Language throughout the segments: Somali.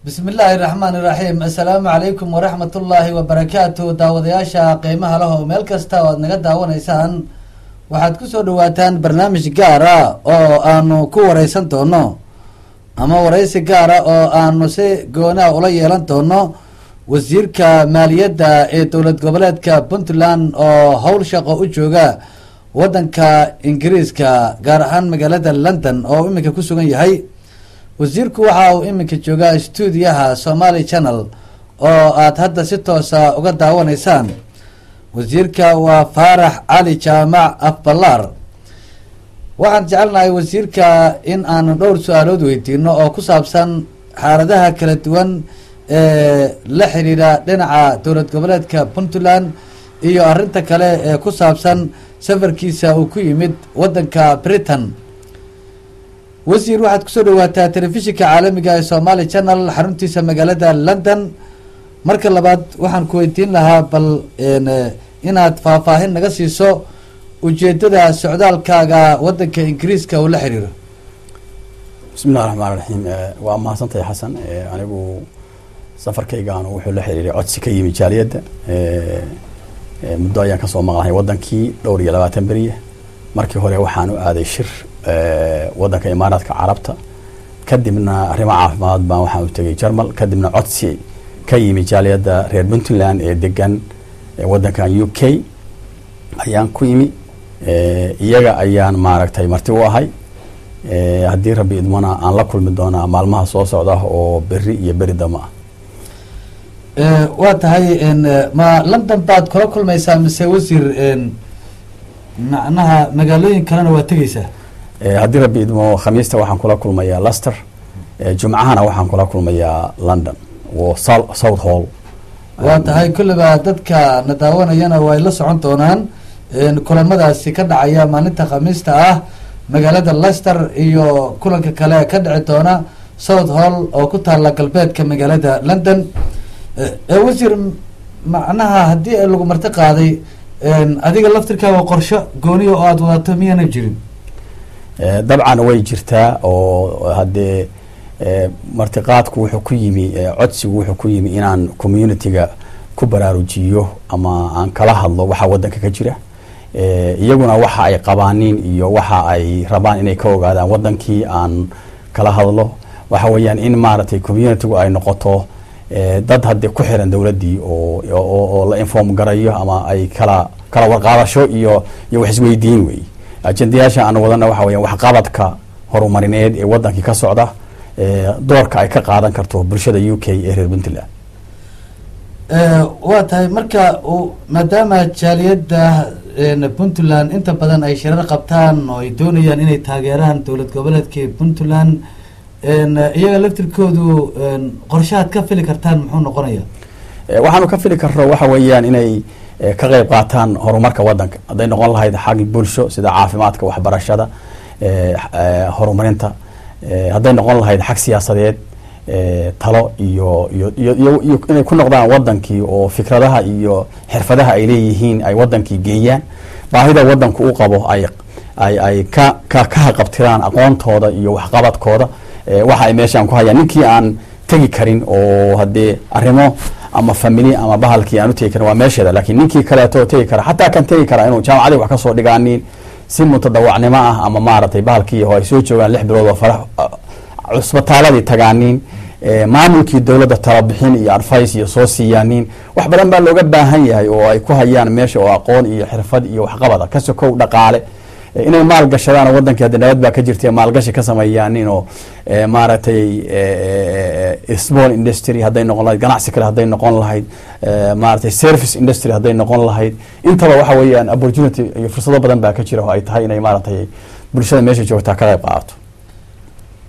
Bismi illaahi raxmaan iraxiim. Assalaamu calaykum waraxmatullaahi wabarakaatu. Daawadayaasha qiimaha leh oo meel kasta oo aad naga daawanaysaan, waxaad kusoo dhawaataan barnaamij gaara oo aanu ku wareysan doono ama wareysi gaara oo aanu si goonaa ula yeelan doono wasiirka maaliyadda ee dowlad goboleedka Puntland oo howl shaqo u jooga wadanka Ingiriiska, gaar ahaan magaalada London oo iminka ku sugan yahay. Wasiirku waxa uu iminka joogaa stuudiyaha Somali Channel oo aad hadda si toosa uga daawanaysaan. Wasiirka waa Faarax Cali Jaamac Afbalaar. Waxaan jecelnahay wasiirka in aanu dhowr su-aalood weydiino oo ku saabsan xaaladaha kala duwan ee la xiriira dhinaca dowlad goboleedka Puntland iyo arrinta kale ee ku saabsan safarkiisa uu ku yimid wadanka Britain. Wasiir, waxaad kusoo dhawaataa telefishinka caalamiga ee Somali Channel, xaruntiisa magaalada London. Marka labaad, waxaan ku weydiin lahaa bal inaad faahfaahin naga siiso ujeedada socdaalkaaga wadanka Ingiriiska uu la xiriiro. Bismi illahi raxmaan raxiim. Waa mahadsantahay, Xasan. Anigu safarkaygaan wuxuu la xiriiray codsi ka yimi jaaliyadda. Muddo ayaan kasoo maqlahay wadankii, dhowr iyo 20 beriya. Markii hore waxaan u aaday shir wadanka Imaaraadka Carabta, kadibna arrimo caafimaad baan waxaan u tegay Jarmal, kadibna codsi ka yimi jaaliyadda reer Puntland ee degan wadankan UK ayaan ku yimi. Iyaga ayaan maaragtay marti u ahay. Haddii Rabbi idmona, aan la kulmi doonaa maalmaha soo socda oo beri iyo beri dama ah. Waa tahay. Ma London baad kula kulmaysaa mise, wasiir, macnaha magaalooyin kalena waa tegeysaa? Haddii Rabbi idmo, Khamiista waxaan kula kulmayaa Leicester, Jumcahana waxaan kula kulmayaa London oo South Hall. Waa tahay. Kulleba dadka na daawanayana way la socon doonaan kulamadaasi ka dhacaya maalinta Khamiista ah magaalada Leicester iyo kulanka kale ka dhici doona South Hall oo ku taala galbeedka magaalada London. Wasiir, macnaha haddii lagu marti qaaday, adiga laftirkaaga qorsho gooniya oo aada wadato miyaana jirin? Dabcan way jirtaa, oo haddee martiqaadku wuxuu ku yimi, codsigu wuxuu ku yimi inaan community-ga ku baraarujiyo ama aan kala hadlo waxa wadanka ka jira, iyaguna waxa ay qabaaniin iyo waxa ay rabaan inay ka ogaadaan wadankii aan kala hadlo. Waxa weeyaan in maaragtay community-gu ay noqoto dad haddee ku xiran dowladdii oo la inform garayo ama ay kala warqaadasho iyo wax isweydiin wey. Ajendayaasha aan wadana waxa weeyaan waxqabadka horumarineed ee wadankii ka socda, doorka ay ka qaadan karto bulshada UK ee reer Puntland. Waa tahay. Marka maadaama jaaliyadda Puntland inta badan ay shirar qabtaan oo ay doonayaan inay taageeraan dowlad goboleedka Puntland, iyaga laftirkoodu qorshahaad ka fili kartaan muxuu noqonaya? Waxaanu ka fili karno waxa weeyaan inay ka qayb qaataan horumarka wadanka, hadday noqon lahayd xag bulsho sida caafimaadka, waxbarashada, horumarinta, hadday noqon lahayd xag siyaasadeed, talo iyo inay ku noqdaan wadankii oo fikradaha iyo xirfadaha ay leeyihiin ay wadankii geeyaan, baahida wadanku u qabo ay ka haqabtiraan aqoontooda iyo waxqabadkooda. Waxa ay meeshaan ku hayaan, ninkii aan tegi karin oo haddee arrimo ama family ama bahalkii aan u tegi karin, waa meesheeda, laakiin ninkii kaleeto tegi kara, xataa kan tegi kara inuu jaamacadii wax kasoo dhigaanin si mutadawacnimo ah ama maaragtay bahalkii oo ay soo joogaan 6 bilood oo farax cusbitaaladii tagaaniin, maamulkii dowladda talabixin iyo advice iyo soo siiyaanin. Wax badan baa looga baahan yahay oo ay ku hayaan meesha oo aqoon iyo xirfad iyo waxqabada ka sokow dhaqaale, inay maal gashadaan oo wadankii hadda nabad baa ka jirta, maalgashi ka sameeyaanin oo maaragtay small industry hadday noqon lahayd, ganacsi kale hadday noqon lahayd, maaragtay service industry hadday noqon lahayd, intaba waxa weeyaan opportunity iyo fursado badan baa ka jira oo ay tahay inay maaragtay bulshada meesha joogtaa ka qayb qaadato.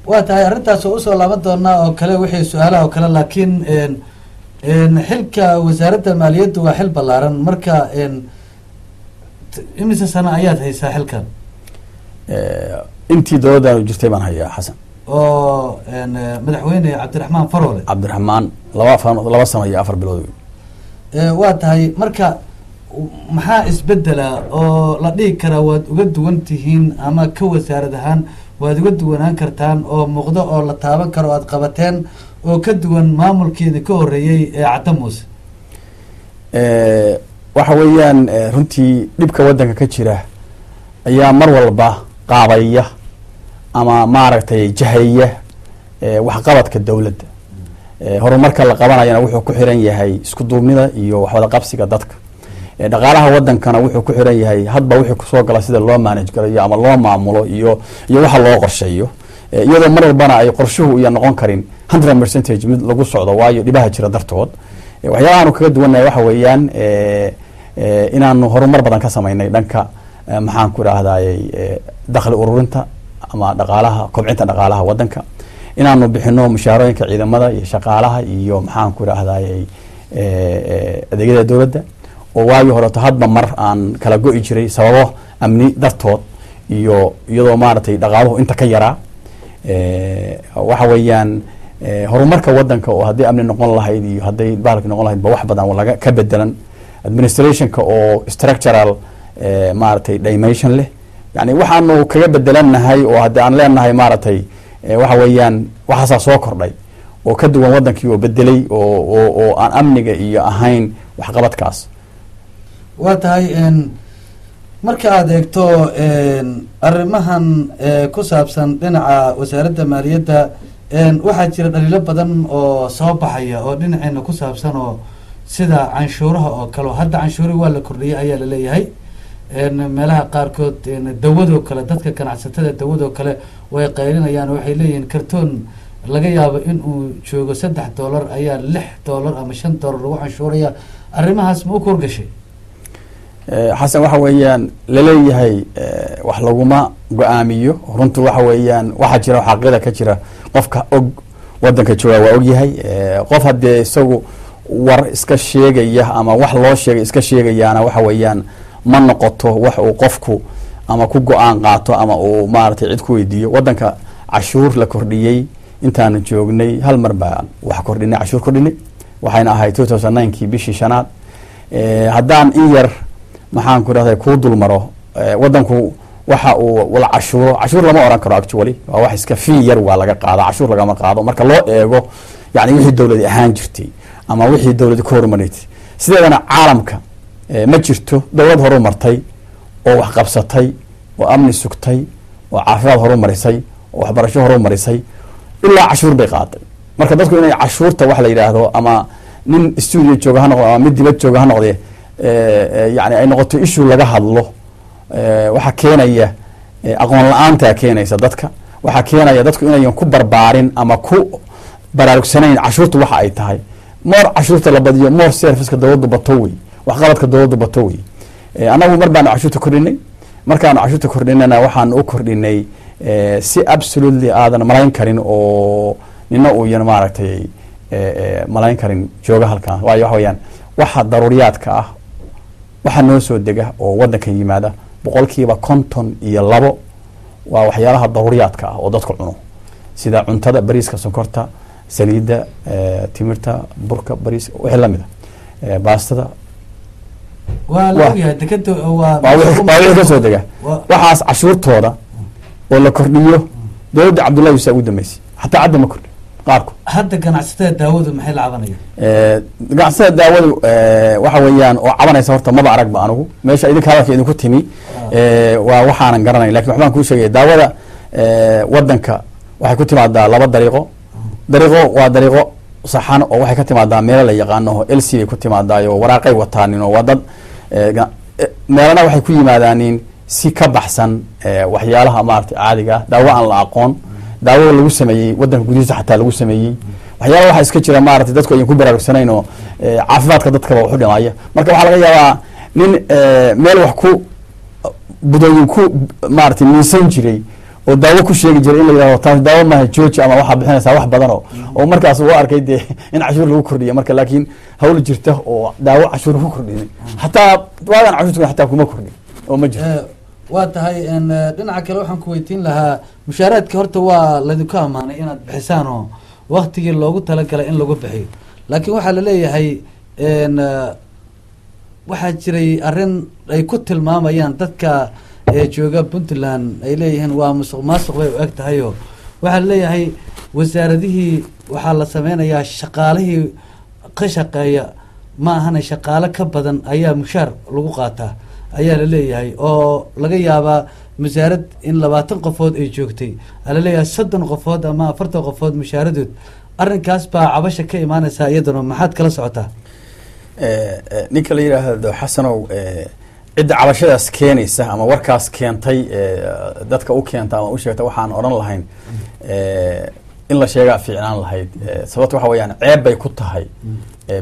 Waa tahay. Arrintaas oo usoo laaban doonaa oo kale wixii su-aalaha oo kale, laakiin xilka wasaaradda maaliyaddu waa xil ballaaran. Marka imise sano ayaad haysaa xilkan? Intii dowladdaanu jirtay baan hayaa, Xasan. Oo madaxweyne Cabdiraxmaan Faroole. Cabdiraxmaan 2 sano iyo 4 bilood wey. Waa tahay. Marka maxaa isbedela oo la dhihi karaa waad uga duwan tihiin ama ka wasaarad ahaan waad uga duwanaan kartaan oo muuqdo oo la taaban karo aad qabateen oo ka duwan maamulkeeda ka horeeyey ee Cadda Muuse? Waxa weeyaan, runtii dhibka waddanka ka jira ayaa mar walba qaabaya ama maaragtay jahaya waxqabadka dowladda. Horumarka la qabanayana wuxuu ku xiran yahay isku duubnida iyo waxwada qabsiga dadka. Dhaqaalaha wadankana wuxuu ku xiran yahay hadba wixii kusoo gala sida loo manage garayo ama loo maamulo iyo waxa loo qorsheeyo, iyadoo mar walbana ay qorshuhu iyo noqon karin 100% mid lagu socdo, waayo dhibaha jira dartood. Waxyaabahaanu kaga duwannahay waxa weeyaan inaanu horumar badan ka samaynay dhanka maxaan ku idhaahdayey dakhli ururinta ama dhaqaalaha, kobcinta dhaqaalaha wadanka, inaanu bixino mushaarooyinka ciidamada iyo shaqaalaha iyo maxaan ku idhaahdayey adeegyada dowladda, oo waagii horeeto hadba mar aan kala go'i jiray sababo amni dartood iyo iyadoo maaragtay dhaqaaluhu inta ka yaraa. Waxa weeyaan horumarka wadanka oo haddii amni noqon lahayd iyo hadday bahalki noqon lahayd ba wax badan laga ka bedelan, administrationka oo structural maaragtay dimension leh. Yani waxaanu kaga bedelannahay oo haddii aan leenahay maaragtay waxa weeyaan waxaasaa soo kordhay oo ka duwan wadankii oo bedelay oo aan amniga iyo ahayn waxqabadkaas. Waa tahay. Marka aada eegto arrimahan ku saabsan dhinaca wasaaradda maaliyadda, waxaa jira dhaliilo badan oo soo baxaya oo dhinaceena ku saabsan, oo sida canshuuraha oo kale. Hadda canshuurihi waa la kordhiyay ayaa laleeyahay meelaha qaarkood. Dawadoo kale, dadka ganacsatada dawadoo kale way qaylinayaan oo waxay leeyihiin kartoon laga yaabo in uu joogo $3 ayaa $6 ama $5 lagu canshuuraya. Arrimahaas ma u kuurgashay? Xasan, waxa weeyaan laleeyahay wax laguma go-aamiyo. Runtu waxa weeyaan waxaa jira xaqiiqada ka jira, qofka og wadanka jooga waa ogyahay. Qof haddee isagu war iska sheegaya ama wax loo sheegay iska sheegayaana, waxa weeyaan ma noqoto wax uu qofku ama ku go-aan qaato ama uu maaragtay cid ku weydiiyo. Wadanka cashuur la kordhiyey intaanu joognay hal mar baan wax kordhinay, cashuur kordhinay, waxayna ahayd 2009-kii bishii shanaad. Haddaan in yar maxaan ku rahday kuu dul maro, wadanku waxa uu wala cashuuro, cashuur lama oran karo, actually waa wax iska fee yar waa laga qaada, cashuur lagama qaado marka loo eego yani wixii dowladi ahaan jirtay ama wixii dowladi ku horumaritay. Sideedana caalamka ma jirto dowlad horumartay oo wax qabsatay oo amni sugtay oo caafimaad horumarisay oo waxbarasho horumarisay ilaa cashuur bay qaaday. Marka dadku inay cashuurta wax la yidhaahdo ama nin studio jooga ha noqdo ama mid dibad jooga ha noqdee, yani ay noqoto issue laga hadlo, waxaa keenaya aqoon la-aantaa keenaysa dadka. Waxaa keenaya dadku inayan ku barbaarin ama ku baraarugsanayn cashuurta waxa ay tahay. More cashuurta la badiyo, more serviceka dowladdu bato wey, waxqabadka dowladdu bato wey. Annagu mar baanu cashuurta kordhinay. Markaanu cashuurta kordhinana waxaanu u kordhinay si absolutely aadan malayn karin oo nina uuyan maaragtay malayn karin jooga halkan, waayo waxa weeyaan waxa daruuriyaadka ah waxa noo soo dega oo wadanka yimaada 52% waa waxyaalaha daruuriyaadka ah oo dadku cuno, sida cuntada, bariiska, sonkorta, saliidda, timirta, burka, bariis, wixii lamid a, baastada. Waa la ogyahay dekeda waa waa wixii kasoo dega. Waxaas cashuurtooda oo la kordhiyo dowladda Cabdullahi Yuusuf ugu dambeysay, xataa cadda ma kordhin qaarkood. Hadda ganacsatada daawadu maxay la cabanayaan? Ganacsatada daawadu waxa weeyaan oo cabanaysa horta maba aragba anigu meesha idinka hadalka idinku timi. Waa waxaanan garanay, lakin waxbaan kuu sheegaya. Daawada wadanka waxay ku timaadaa laba dariiqo. Dariiqo waa dariiqo saxan oo waxay ka timaadaa meelo la yaqaano oo LC bay ku timaadaayo, waraaqay wataanin oo waa dad meelana waxay ku yimaadaanin si ka baxsan waxyaalaha maaragtay caadiga ah, daawo aan la aqoon, daawo lagu sameeyey wadanka gudihiisa xataa lagu sameeyey. Waxyaala waxaa iska jira maaragtay dadku ayan ku baraarugsanayn oo caafimaadka dadkaba waxu dhimaya. Marka waxaa laga yaabaa nin meel wax ku budooyin ku maaragtay miisan jiray oo daawo ku sheegi jiray in la yidhahdo taas daawo maaha, jooji, ama waxaa bixinaysaa wax badan oo markaas uu arkay dee in cashuur lagu kordhiyo. Marka laakiin hawl jirta oo daawo cashuur ku kordhinay xataa waagaan cashuurta xataa kuma kordhin oo ma jirto. Waa tahay. Dhinaca kale waxaan ku weydiin lahaa mushaaraadka horta waa laydinku ammaanay inaad bixisaan oo waktigii loogu talagalay in lagu bixiyo, laakiin waxaa laleeyahay waxaa jiray arrin ay ku tilmaamayaan dadka ee jooga Puntland, ay leeyihiin waa musuq maasuq bay u eg tahay, oo waxaa laleeyahay Wasaaradihii waxaa la sameynayaa shaqaalihii ka shaqeeya ma ahana shaqaale ka badan ayaa mushaar lagu qaataa ayaa la leeyahay, oo laga yaabaa wasaarad in 20 qofood ay joogtay la leeyahay 30 qofood ama 40 qofood mushaaradood. Arrinkaas baa cabasha ka imaaneysaa iyaduna, maxaad kala socotaa? Ninka la yidhaahdo Xasanow, cidda cabashadaas keenaysa ama warkaas keentay, dadka u keenta ama u sheegta, waxaan odhan lahayn in la sheegaa fiicnaan lahayd. Sababta waxa weeyaan ceeb bay ku tahay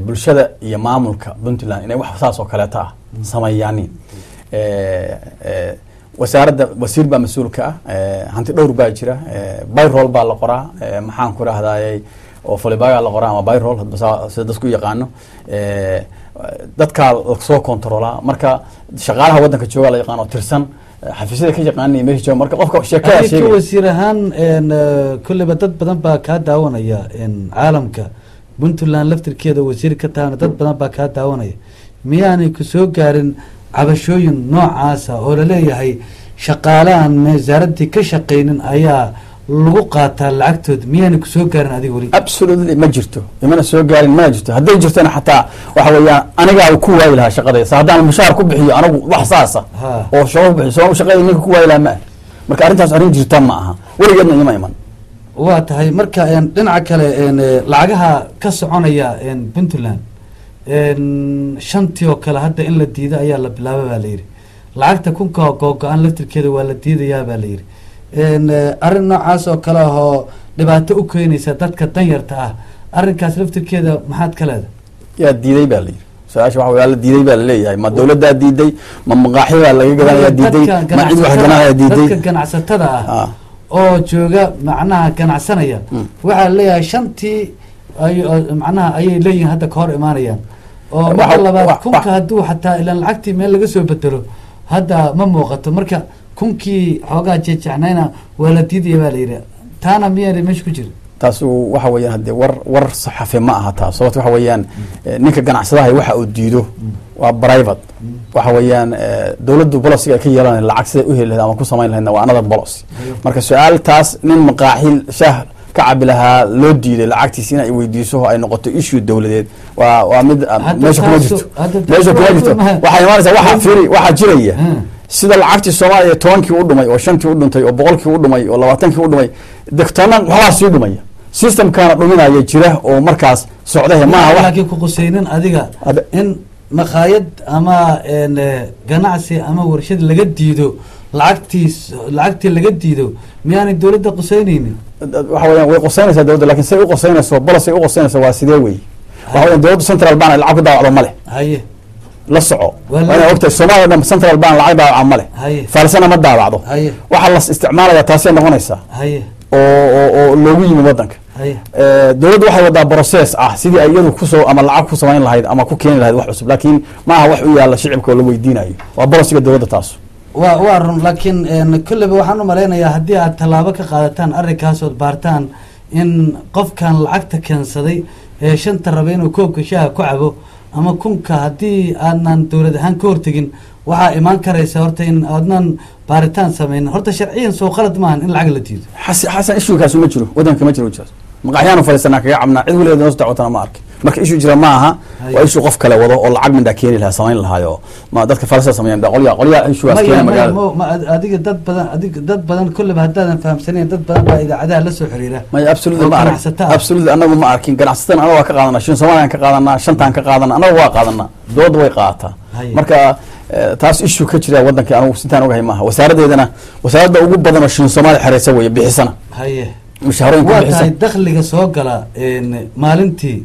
bulshada iyo maamulka Puntland inay wax saas oo kaleeta ah sameeyaanin. Wasaaradda wasiir baa mas-uul ka ah, hanti dhowr baa jira, payroll baa la qoraa, maxaan ku rahdayay, oo folibaga la qoraa ama payroll hadba sida dadku u yaqaano, dadkaa lasoo kontrolaa. Marka shaqaalaha waddanka jooga la yaqaan oo tirsan, xafiisyada ka yaqaanay meesha jooga. Marka qofka sheekada adiga ka sheegaya wasiir ahaan kulleyba dad badan baa kaa daawanaya caalamka, Puntland laftirkeeda wasiir ka tahana dad badan baa kaa daawanaya. Miyaanay ku soo gaarin cabashooyin noocaasa oo laleeyahay shaqaalahan wasaaradii ka shaqeynin ayaa lagu qaataa lacagtood? Miyaanay ku soo gaarin adiga weli? Absolutely ma jirto, imana soo gaarin, mana jirto. Hadday jirtona xataa waxa weeyaan anigaa ku waayi lahaa shaqadayda. Sa haddaan mushaar ku bixiyo anigu wax saasa oo shaqo ku bixiyo, soo shaqadii ninka ku waayi lahaa ma ah. Marka arrintaas arrin jirta ma aha, weligeedna ima iman. Waa tahay. Marka dhinaca kale lacagaha ka soconaya Puntland, shantii oo kale hadda in la diido ayaa la bilaaba baa la yidhi. Lacagta kunka googo-an laftirkeeda waa la diidayaa baa la yidhi. Arrin noocaas oo kale ahoo dhibaato u keenaysa dadka danyarta ah, arrinkaas laftirkeeda maxaad ka leedahay? Yaa diiday baa la yidhi. Su-aasha waxa waa la diiday baa laleeyahay, ma dawladdaa diiday, ma maqaaxidaa laga gadanayaa diiday, ma cid wax gananayaa diiday? Dadka ganacsatada ah oo jooga macnaha ganacsanaya waxaa leeyahay shantii ay macnaha ayay leeyihiin hadda ka hor imaanayaan oo marka labaad kunka hadduu xataa ilaan lacagtii meel laga soo bedelo hadda ma muuqato. Marka kunkii xoogaa jeejecnayna waa la diidaya baa la yidhi, taana miyaana meesha ku jira? Taas waxa weeyaan hadee war saxafi ma aha taas. Sababta waxa weeyaan ninka ganacsadaha waxa uu diido waa private. Waxa weeyaan dawladdu policy ay ka yeelanay lacag siday u heli lahayd ama ku samayn lahaydna waa another policy. Marka su-aal taas nin maqaaxil shaah ka cabi lahaa loo diiday lacagtiisa in ay weydiiso oo ay noqoto issue dawladeed waa mid meesha kuma jirto, meesha kuma jirto. Waxaa imaanaysa waxa fiiri waxaa jiraya sida lacagtii Soomaaliya 10kii u dhumay oo 5tii u dhuntay oo 100kii u dhumay oo 20kii u dhumay, degtana waxbaa sii dhumaya, systemkaana dhuminaya jira oo markaas socdahe maaha wax laakiin ku qusaynin adiga in makhaayad ama ganacsi ama warshad laga diido lacagtiis, lacagtii laga diido miyaanay dawladda qusaynaynin? Waxa weeyaan way qusaynaysaa dawladda, lakin say u qusaynayso, policy u qusaynayso waa sidee wey? Waxa weeyaan dawladdu central bank ay lacag ku daawacdo ma leh. La soco, waa inaad ogtahay Soomaaliya dhan central bank lacag daawaca ma leh. Faarisana ma daawacdo. Waxaa las isticmaalaya taasay noqonaysaa oo loogu yimi waddanka. Dawladdu waxay wadaa process ah sidii ay iyadu kusoo ama lacag ku samayn lahayd ama ku keeni lahayd wax cusub, laakiin ma aha wax u yaalla shicibka oo la weydiinayo, waa policyga dawladda taas. Waa run, laakiin kulleyba waxaan u malaynayaa haddii aad tallaabo ka qaadataan arrinkaas ood baartaan in qofkan lacagta keensaday ee shanta raba inuu koobka shaaha ku cabo ama kunka, haddii aadnan dawlad ahaan ka hortegin waxaa imaan karaysa horta in aadnan baaritaan sameynin. Horta sharciyan soo qalad maahan in lacag la diido? Xasan, issuekaasi ma jiro waddanka, ma jiro jiraas. Maqaaxyaanu fadhiisanaa kaga cabnaa, cid weligeed noo soo dacwatana ma arki. Marka issue jira ma aha, waa issue qof kale wado oo lacag mindhaa keeni lahaa samayn lahaayo ma dadka falsa sameeyaan ba qolyaa issuegaas keena magaalada. Ma adiga dad badan, adiga dad badan kulleba haddaadan fahamsanayn, dad badan baa idaacadaha la soo xiriira maya, absolutely oo ma arkin. Ganacsata ah. Absolutely anagu ma arkin. Ganacsatana anaga waa ka qaadanaa, shin Soomaaliyan ka qaadanaa, shantaan ka qaadanaa, anaga waa qaadanaa, dowladda way qaadataa. Marka taas issue ka jira waddanka anigu sintaan ogahay maaha. Wasaaraddeedana wasaaradda ugu badan oo shin Soomaali xereysa weeye, bixisana mushaharooyin ku waa bixisa. Tahay dakhliga soo gala maalintii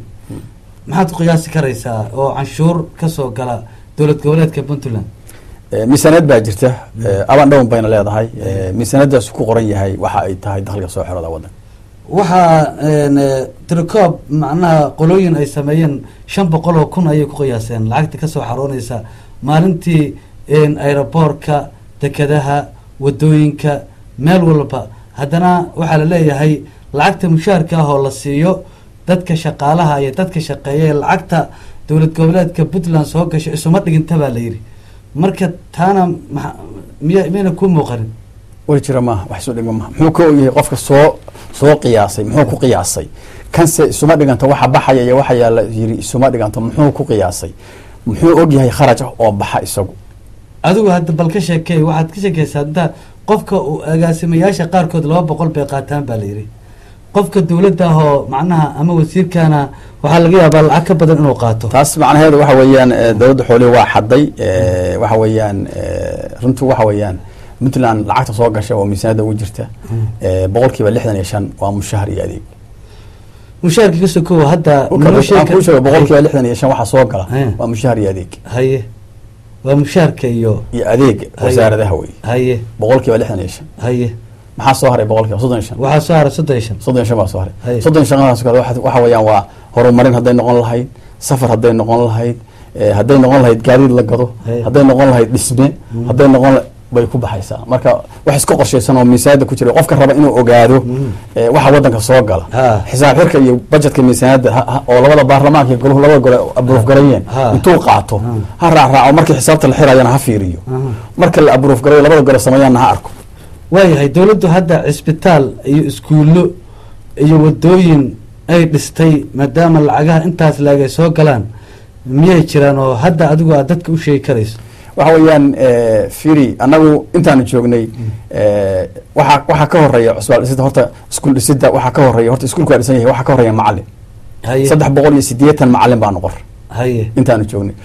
maxaad ku qiyaasi karaysaa oo canshuur ka soo gala dowlad goboleedka Puntland? Miisaaniyad baa jirta, up and down bayna leedahay. Miisaaniyaddaas ku qoran yahay waxa ay tahay dakhliga soo xerooda waddanka. Waxaa tirokoob macnaha qolooyin ay sameeyeen 500,000 ayay ku qiyaaseen lacagta kasoo xaroonaysa maalintii aeroboortka, dekedaha, wadooyinka, meel walba. Haddana waxaa la leeyahay lacagta mushaharka ah oo la siiyo dadka shaqaalaha iyo dadka shaqeeya ee lacagta dowlad goboleedka Puntland soo gasho isuma dhiginta baa la yidhi. Marka taana miya miyayna ku muuqanin? War jira maaha, wax soo dhigma maaha. Muxuu ka ogyahay qofka soo Soo qiyaasay, muxuu ku qiyaasay? Kanse isuma dhiganto waxa baxaya iyo waxa yaala yiri isuma dhiganto, muxuu ku qiyaasay? Muxuu ogyahay kharaj ah oo baxa isagu? Adigu hadda bal ka sheekey, waxaad ka sheekeysaa hadda qofka uu agaasimayaasha qaarkood 200 bay qaataan baa la yidhi. Qofka dowladda ahoo macnaha ama wasiirkana waxaa laga yaabaa lacag ka badan inuu qaato. Taas macnaheedu waxa weeyaan, dowladda xoolihi waa xaday. Waxa weeyaan, runtu waxa weeyaan, Puntland lacagta soo gasha oo miisaaniyadda ugu jirta 65% waa mushahar iyo adeeg. Mushaharka ka sokow hadda aan kuu sheego, 65% waxa soo gala waa mushahar iyo adeeg. Haye, waa mushaharka iyo iyo adeeg wasaaradaha wey. 65%. Maxaa soo haray? 35%. Waxaa soo haray 35. 35 baa soo haray. 35 kaas kale waxa weeyaan waa horumarin hadday noqon lahayd, safar hadday noqon lahayd, hadday noqon lahayd gaadiid la gado, hadday noqon lahayd dhisme, hadday noqon bay ku baxaysaa. Marka wax iska qorshaysan oo miisaaniyadda ku jira, qofka raba inuu ogaado waxa wadanka soo gala, xisaab xirka iyo budgetka miisaaniyadda oo labada baarlamaanka iyo goluhu, labada gole approve gareeyeen, intuu qaato ha raacraaco. Markii xisaabta la xirayana ha fiiriyo, marka la approve gareeyo labada gole sameeyaanna ha arko. Waayahay, dowladdu hadda cisbitaal iyo iskuullo iyo wadooyin ay dhistay maadaama lacagaha intaas laag ay soo galaan miyay jiraan oo hadda adigu aad dadka u sheegi karayso? Waxa weeyaan, firi, annagu intaanu joognay, waxaa ka horeeya cusbaal dhisida, horta iskuul dhisida waxaa ka horeeya, horta iskuulku waa dhisan yahay, waxaa ka horeeya macalin. 380 macalin baanu qor intaanu joognay.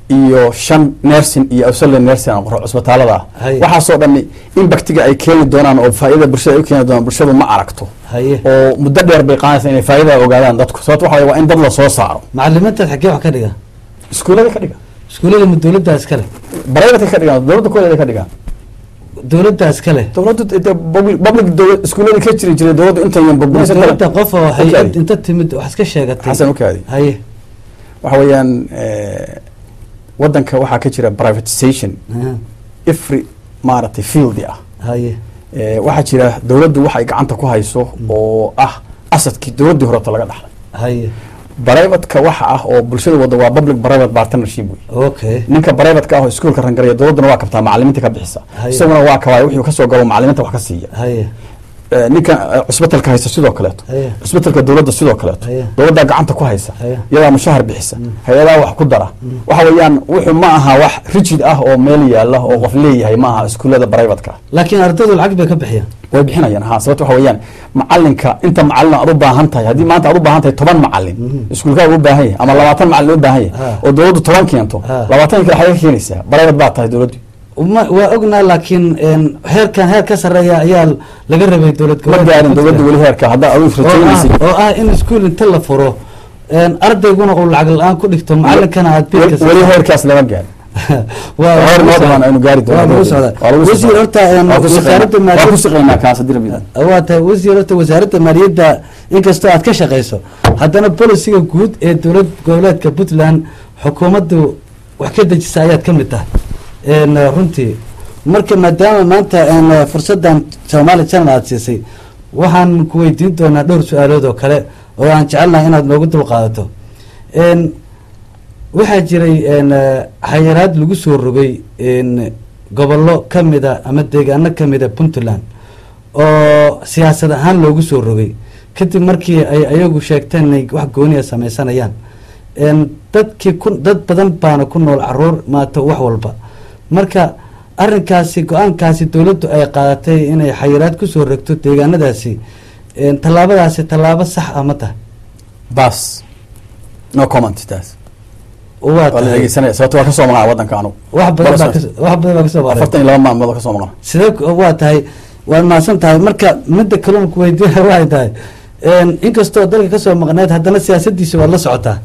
185 nursing iyo auxiliary nursing aan qoro cusbitaalada ah. Waxaasoo dhami impactiga ay keeni doonaan oo faa'iidada bulshada ay u keeni doonaan bulshadu ma aragto, oo muddo dheer bay qaadanaysaa inay faa'iidada ogaadaan dadku. Sababto waxa weeye waa in dad la soo saaro. Macalimiintaad xaggee wax ka dhiga? Iskuullada ka dhiga. Iskuullada ma dowladda iskale? Private ka dhigaan, dowladda kuleeda ka dhigaan. Dowladda iskale? Dowladdu public iskuullada ka jiri jiray dowladdu intayan burburinaysa. Dowladda qof oo hay-ad inta timid wax iska sheegatay. Xasan, u kaadi. Waxa weeyaan, wadanka waxaa ka jira privatization every maaragtay field ah. Waxaa jira dowladdu wax ay gacanta ku hayso oo ah assetkii dowladdii horeta laga dhaxlay. Privateka waxa ah oo bulshada wada waa public private partnership wey. Ninka privateka ah oo iskuulka rangaraya, dowladduna waa kabtaa, macalimiinta ka bixisa, isaguna waa kabaay, wuxuu kasoo galo macalimiinta wax ka siiya. Ninka cusbitalka haysta sidoo kaleeto, cusbitalka dowladda sidoo kaleeto, dowladdaa gacanta ku haysa, iyadaa mushahar bixisa, hay-adaha wax ku dara. Waxa weeyaan, wuxuu ma aha wax rigid ah oo meel yaala oo qof leeyahay, ma aha iskuullada privateka. Laakiin ardaydu lacag bay ka bixiyaan. Way bixinayaan, ha. Sababta waxa weeyaan, macalinka inta macalin aad u baahan tahay, haddii maanta aad u baahan tahay 10 macalin, iskuulkaaga u baahan yahay ama 20 macalin u baahan yahay, oo dowladdu 10 keento, 20 kale xagee ka keenaysaa? Private baa tahay dowladdu. Ma waa ognaa, laakiin heerkan heer ka sarreeya ayaa laga rabay dowlad Ma gaarin dowladda weli heerka haddaa adigu rajaynaysa. Oo ah in iskuul inta la furo, ardayguna uu lacag la-aan ku dhigto, macalinkana aad biilka. Weli heerkaas lama gaarin. Heer noo dhiman aynu gaari doono. Waa lagu socdaa. Waa lagu Wasiir, socdaa. horta, Waa ku wasaaradda siqaynaa. maaliyadda Waa ku siqaynaa kaas haddii Rabbi idmo. Waa tahay, wasiir, horta wasaaradda maaliyadda inkastoo aad ka shaqeyso, haddana policyga guud ee dowlad goboleedka Puntland xukuumaddu wax ka dejisa ayaad ka mid tahay. Runtii marka maadaama maanta fursaddan Somali Channel aad siisay, waxaan ku weydiin doonaa dhowr su-aalood oo kale oo aan jecelnahay inaad noogu dul qaadato. Waxaa jiray xayiraad lagu soo rogay gobollo kamida ama deegaano kamida Puntland oo siyaasad ahaan loogu soo rogay kadib markii ay ayagu sheegteen inay wax gooniya sameysanayaan. Dadkii ku dad badan baana ku nool, caruur maato, wax walba. Marka arrinkaasi, go-aankaasi dowladdu ay qaadatay inay xayiraad kusoo rogto deegaanadaasi, tallaabadaasi tallaabo sax ah ma tahay? Bas, no comment taas. Waa Waa la tahay. dhegeysanaya, sababto waa kasoo maqnaa wadanka anugu. Wax badan baa kasoo maqnay. 42 maalmood oo kasoo maqnaa. Sidee waa tahay, waad mahadsan tahay. Marka midda kalena ku weydiina waxay tahay, inkastoo dalka kasoo maqneed, haddana siyaasadiisa waad la socotaa,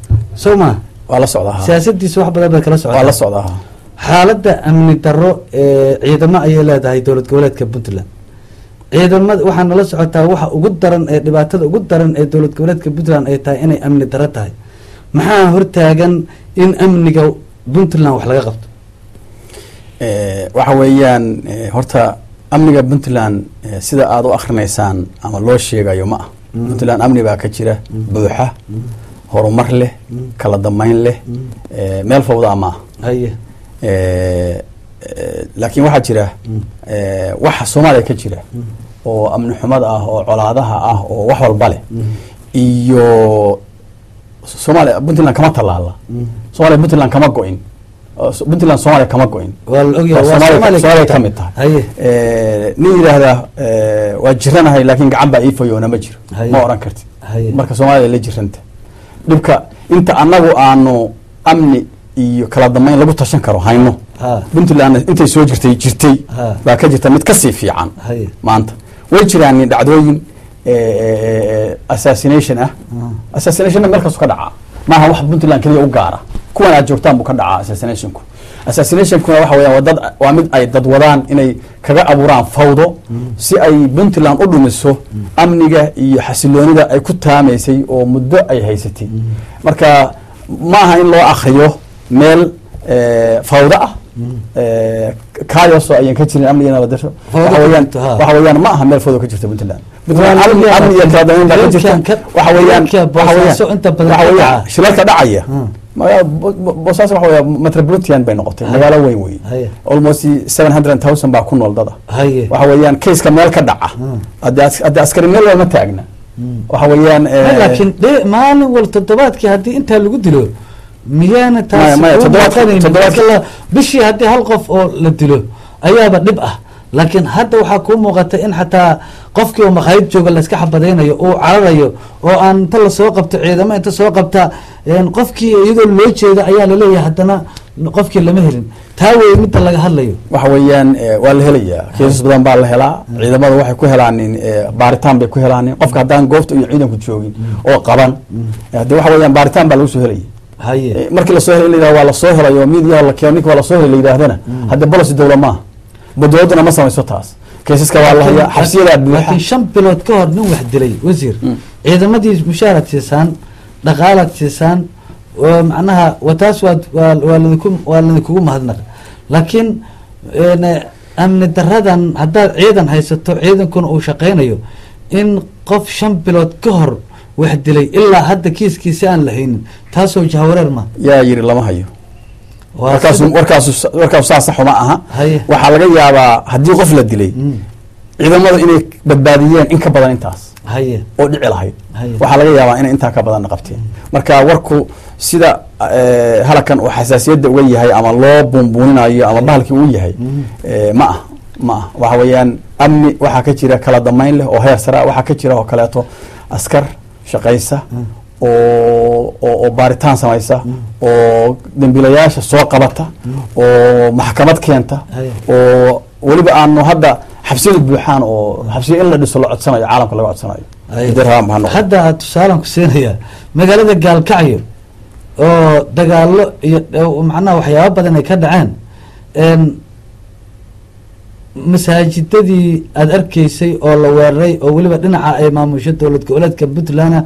soo ma? Waa la socdaa, ha. Siyaasadiisa wax badan baad kala socotaa. Waa la socdaa, ha. Xaaladda amni darro ee ciidamo ayay leedahay dowlad goboleedka Puntland. Ciidamada waxaa nala socotaa waxa ugu daran ee dhibaatada ugu daran ee dowlad goboleedka Puntland ay tahay inay amni darro tahay. Maxaa hortaagan in amniga Puntland wax laga qabto? Waxa weeyaan, horta amniga Puntland, sida aada u akrinaysaan ama loo sheegayo ma ah. Puntland amni baa ka jira buuxa, horumar leh, kala dambeyn leh, meel fawdaa ma ah. Laakiin waxaa jira, waxa Soomaaliya ka jira Oo amni xumada ah, oo colaadaha ah, oo wax walba leh, iyo Soomaaliya Puntland kama tallaala, Soomaaliya Puntland kama go-in, Puntland Soomaaliya kama go-in. Waa la ogyahay, waa Soomaaliya. Soomaaliya. Soomaaliya ka mid tahay. Nin yidhaahdaa "Waa jiranahay laakiin gacan baa ii fayoona" ma jiro. Ma oran kartid. Marka Soomaaliya la jiranta dhibka inta annagu aanu amni iyo kala dambeyn lagu tashan karo hayno, Puntland intay soo jirtay jirtay baa ka jirta mid kasii fiican. Maanta way jiraan dhacdooyin assassination ah. Assassinationna meel kastu ka dhacaa, maaha wax Puntland keliya u gaara. Kuwan aad joogtaan buu ka dhacaa assassinationku. Assassinationkuna waxa weeyaan waa dad, waa mid ay dad wadaan inay kaga abuuraan fawdo si ay Puntland u dhumiso amniga iyo xasiloonida ay ku taamaysay oo muddo ay haysatay. Marka ma aha in loo akriyo meel fawdo ah, chaos oo ayan ka jirin amniga nabad darro. Fawdo waxa ka weeyaan jirto, ha. Waxa weeyaan ma aha meel fawdo ka jirta Puntland. Waa Puntland laga yaabaa. amni iyo kala dambeyn baa ka jirta. Waxa weeyaan Dadka waxa weeyaan Boosaaso inta badan waxa ka weeyaan dhaca. Shilalka dhacaya Boosaaso waxa weeya metropolitan bay noqotay, magaalo weyn wey, almost 700,000 baa ku nool dada. Waxa weeyaan caseka meel ka dhaca, haddii askari meel walba ma taagna, waxa weeyaan Laakiin maalin wal toddobaadkii haddii intaa lagu dilo, miyaana taasi Maya, kuu muuqanaynin? Toddobaadkii- Marka bishii haddii hal qof oo la dilo ayaaba dhib ah, laakiin hadda waxaa kuu muuqata in xataa qofkii oo makhaayad jooga layska xabadaynayo, uu cararayo, oo aan inta lasoo qabto ciidamo inta soo qabta qofkii iyadoo loo jeeda ayaa laleeyahay, haddana qofkii lama helin. Taa wey midda laga hadlayo. Waxa weeyaan waa la helayaa, kiisas badan baa la helaa. Ciidamada waxay ku helaan baaritaan bay ku helaan. Qofka haddaan goobta iyo ciidanku joogin oo qaban, hadde waxa weeyaan baaritaan baa lagu soo helaya. Markii lasoo helay in la yidhahdo waa lasoo helay oo media la keeno, ninka waa lasoo helay la yidhahdana, hadde policy dowla maaha, ba dowladduna ma samayso taas. Kiisaska waa la hayaa, xabsiyadaa buuxa. Laakiin 5 bilood ka hor nin wax dilay, wasiir, ciidamadii mushaaraad siisaan, dhaqaalaad siisaan, oo macnaha wa taas waa ladinku, waa ladinkugu mahadnaq. Laakiin amni daradan haddaad ciidan haysato, ciidankuna uu shaqaynayo, in qof 5 bilood ka hor wax dilay ilaa hadda kiiskiisa aan la haynin, taasoo jahawareer ma Yaa yiri lama hayo? Waa Warkaasu warkaasu saa sax uma aha. Waxaa laga yaabaa haddii qof la dilay ciidamadu inay badbaadiyeen in ka badan intaas oo dhici lahayd. Waxaa laga yaabaa inay intaa ka badanna qabteen. Marka warku sida halakan uu xasaasiyadda uga yahay ama loo buunbuuninayo ama bahalkii uu yahay ma ah, ma ah. Waxa weeyaan amni waxaa ka jira kala damayn leh oo heer sare ah. Waxaa ka jira oo kaleeto askar shaqaysa oo baaritaan samaysa oo dembiilayaasha soo qabata oo maxkamad keenta oo weliba aanu hadda xabsiyadu buuxaan oo xabsiyo in la dhiso la codsanayo, caalamka laga codsanayo. Haddii rabaan ha noqdo. Hadda tusaalaan ku siinaya magaalada Gaalkacyo oo dagaalo iyo macnaha waxyaabo badan ay ka dhaceen, masaajidadii aada arkaysay oo la weeraray, oo weliba dhinaca ay maamusho dowlad goboleedka Puntland,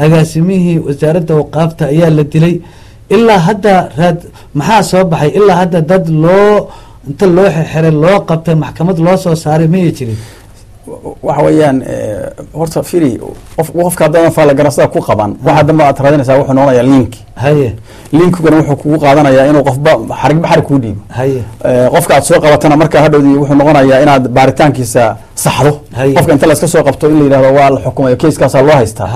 agaasimihii wasaaradda waqaafta ayaa la dilay. Ilaa hadda raad maxaa soo baxay? Ilaa hadda dad loo inta loo xirxiray, loo qabtay, maxkamad loo soo saaray mayay jirin? Waxa weeyaan horta firi, qofka haddaadan faalagarasada ku qaban, waxa dambe aad raadinaysaa wuxuu noqonayaa link. Linkiguna wuxuu kugu qaadanayaa inuu qofba xarigba xarig kuu dhiibo. Qofka aad soo qabatana marka hadhowdii wuxuu noqonayaa inaad baaritaankiisa saxdo. Qofka inta layska soo qabto in la yidhahdo waa la xukumayo, caseskaasaa loo haystaa,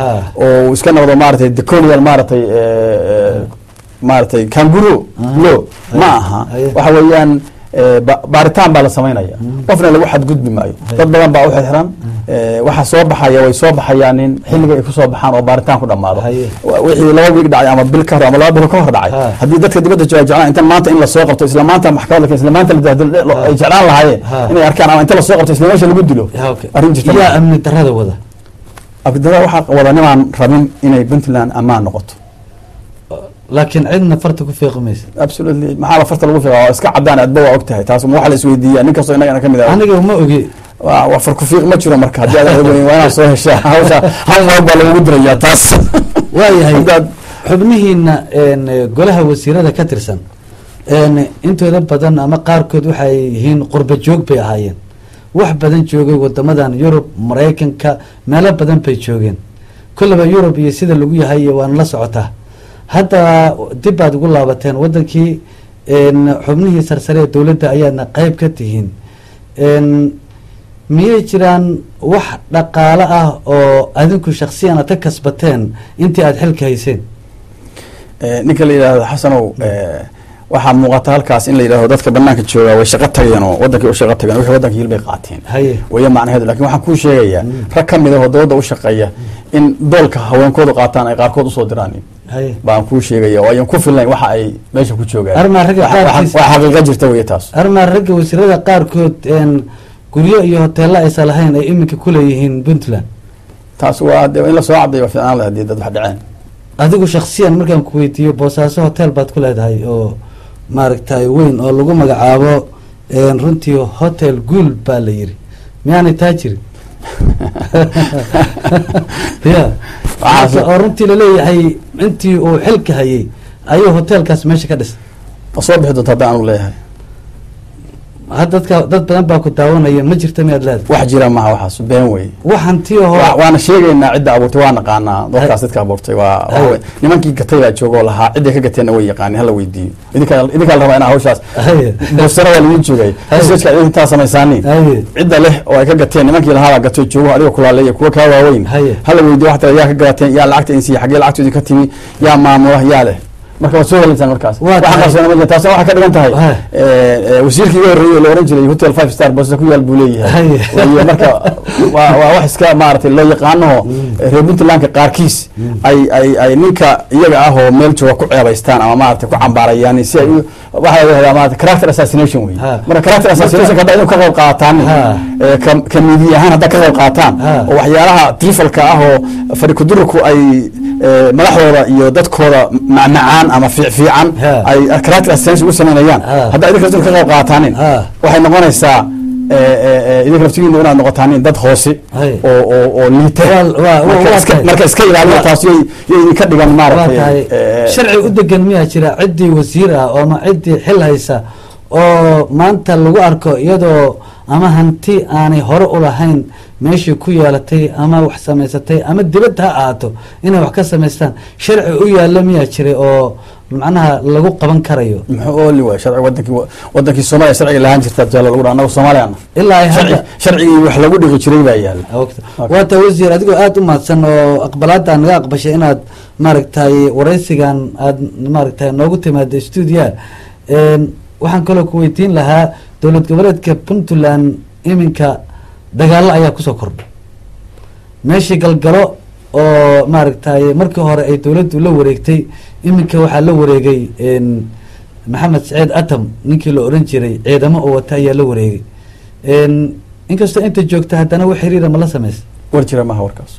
oo uu iska noqdo maaragtay decolonial maaragtay maaragtay kangaroo law ma aha. Waxa weeyaan baaritaan baa la samaynaya, qofna lagu xadgudbi maayo. Dad badan baa u xirxiran. Waxa soo baxaya way soo baxayaan in xilliga ay kusoo baxaan oo baaritaan ku dhamaado. Wixii 2 wiig dhacay ama bil ka hor ama 2 bilo ka hor dhacay, haddii dadka dibadda jooga jeclaan inta maanta in lasoo qabto isla maanta maxkamad la keeno, isla maanta la dahdilo ay jeclaan lahaayeen inay arkaan, ama inta lasoo qabto isla meesha lagu dilo, arrin jirta Yaa maaha. amni darada wada? Abdada waxaa wada nimaan rabin inay Puntland ammaan noqoto. Laakiin cidna farta ku fiiqi maysa. Absolutely, maxaa la farta lagu fiiqa? Waa iska cadaan, adba waa og tahay taas. Ma waxa la isweydiiyaa nin kastoo innagana ka mid ah? Aniga ma ogi. Waa far ku fiiq ma jiro. Marka haddii aad ogeyn, waa inaad soo heshaa hawsha, hal mar baa lagugu dirayaa taas. Waayahay. Haddaad Xubnihiina golaha wasiirada ka tirsan intooda badan ama qaarkood waxay yihiin qurba joog bay ahaayeen, wax badan joogay wadamadan Yurub, Maraykanka, meelo badan bay joogeen. Kolleba Yurub iyo sida lagu yahay iyo waana la socotaa. Hadda dib baad ugu laabateen wadankii, xubnihii sarsare ee dowladda ayaadna qeyb ka tihiin. Miyay jiraan wax dhaqaale ah oo adinku shaksiyan aad ka kasbateen intii aada xilka hayseen? Ninka la yidhaahdo Xasanow, waxaa muuqata halkaas in la yidhahdo dadka banaanka joogaa way shaqo tageen oo wadankii u shaqo tageen, wixii waddanka yil bay qaateen waya macnaheedu. Lakin waxaan kuu sheegayaa rag ka mid ah oo dowladda u shaqeeya in doolka haweenkoodu qaataan ay qaarkood usoo diraan baan kuu sheegaya, oo ayan ku filnayn waxa ay meesha ku joogaan. Armaa ragga qaarkiis waa xaqiiqa jirta wey taas. Armaa ragga wasiirada qaarkood guryo iyo hoteello aysan lahayn ay iminka kuleeyihiin Puntland? Taas waa de in lasoo caddayo waa fiicnaan leh haddii dad wax dhaceen. Adigu shaksiyan markaan ku weydiiyo, Boosaaso hotel baad ku leedahay oo maaragtay weyn oo lagu magacaabo runtii Hotel Guul baa la yiri, miyaanay taa jirin ya oo runtii laleeyahay intii uu xilka hayay ayuu hotelkaas meesha ka dhisay? Ma soo bixi doonta haddaan anu leeyahay. Had dadka dad badan baa ku daawanaya, ma jirta miyaad leedahay? Wax jira maha, waxaas been wey. Wax hanti ahoo Waana sheegaynaa cidda abuurtay, waa naqaanaa dadkaas. Dadka abuurtay waa nimankii gatay baa jooga oo lahaa, cidday ka gateenna way yaqaanin, hala weydiiyo. Idinkaa la rabaa inaa hawshaas boostara waa laidin joogay, researchka idinka intaa samaysaani. Cidda leh oo ay ka gateen, nimankii lahaa baa gatay joogo, adiga kulaaleeya kuwa kaa waaweyn, hala weydiiyo. Waxaa tira yaa ka gateen, yaa lacagta insiiya, xaggee lacagtu idinka timi, yaa maamula, yaa leh? Marka waad soo helaysaan markaas. Waxa qarsoona ma jirta. Taasna waxay ka dhigan tahay wasiirkii iga horreeyey oo la oran jiray hotel five star Boosaaso ku yaal buu leeyahay. Iyo marka waa wax iska maaragtay loo yaqaanaho reer Puntlandka qaarkiis ay ninka iyaga ah oo meel jooga ku ceebaystaan ama maaragtay ku cambaarayaan si ay waxaa la yidhahdaa maaragtay character assassination wey. Marka character assassination hadda idinku ka qayb qaataan, ka media ahaan hadda ka qayb qaataan oo waxyaalaha trifalka ah oo fadhikudurku ay madaxdooda iyo dadkooda macmacaan ama fiicfiican ay character assassination u samaynayaan, hadda idinka laftigiina ka qayb qaataanin, waxay noqonaysaa idinka laftigiina inaad noqotaanin dad hoose oo liita. Marka iska ilaaliya taas, yay idinka dhigan maaragtay. Sharci u degan miyaa jira ciddii wasiir ah ama ciddii xil haysa oo maanta lagu arko iyadoo ama hanti aanay hore u lahayn meeshii ku yeelatay ama wax samaysatay ama dibadda ha ahaato inay wax ka samaystaan, sharci u yaalla miyaa jiray oo macnaha lagu qaban karayo? Muxuu ooli waay sharci wadankii Soomaaliya sharciga lahaan jirta jaalo lagu dhaha annaga Soomaaliyaana ilaa ay hadda sharcigii wax lagu dhigi jiray baa yaalla. Waata wasiir, adigoo aada u mahadsan oo aqbalaada naga aqbashay inaad maaragtay waraysigan aada maaragtay noogu timaado stuudiyaha, waxaan kaloo ku weydiin lahaa dowlad goboleedka Puntland iminka dagaalo ayaa kusoo kordhay meeshii Galgalo oo maaragtay markii hore ay dowladdu la wareegtay, iminka waxaa la wareegay Maxamed Saciid Atam ninkii la oran jiray, ciidamo oo wata ayaa la wareegay. Inkastoo inta joogta haddana wax xiriira ma la samaysa? War jira maha warkaas.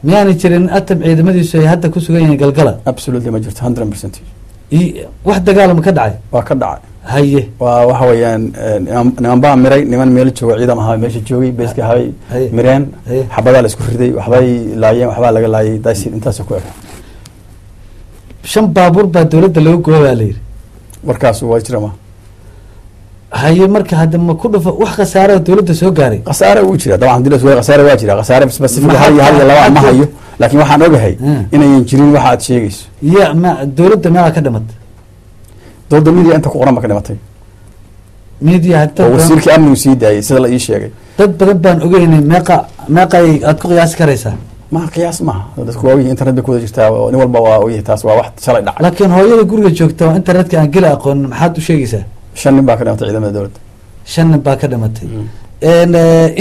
Miyaanay jirin Atam ciidamadiisu ay hadda ku sugan yihiin Galgala? Absolutely ma jirto, 100%. Wax dagaalama ka dhacay? Waa ka dhacay. Haye. Waa waxa weeyaan niman baa miray, niman meel jooga, ciidan ahaa meesha joogay beeska ahabay mireen, xabadaa la isku riday, waxbay laayeen, waxbaa laga laayay daasi, intaasa ku eg. 5 baabuur baa dowladda laga gooba baa la yidhi. Warkaas waa jira ma. Haye, marka hadda ma ku dhufo wax khasaara dowladda soo gaaray? Khasaare wuu jira dabcan, hadii la isku khasaare waa jira, khasaare specific hal iyo hal iyo laba ma hayo, laakiin waxaan ogahay inayan jirin waxa aad sheegayso. Ya ma dowladda meelaa ka dhimatay? Dowladda media inta ku qoran ba ka dhimatay. Media dad oo badan wasiirkii amnigu sii daayay sida la ii sheegay. Dad badan baan ogeynay, meeqa meeqay aad ku qiyaasi karaysaa? Ma qiyaas maaha, dadku waa ogyihin, internet bay ku wada jirtaa oo nin walba waa ogyahay, taas waa wax shalay dhacay. Laakiin hooyada guriga joogta oo internetka aan geli aqoonin maxaad u sheegaysaa? 5 nin baa ka dhimatay ciidamada dowladda. 5 nin baa ka dhimatay.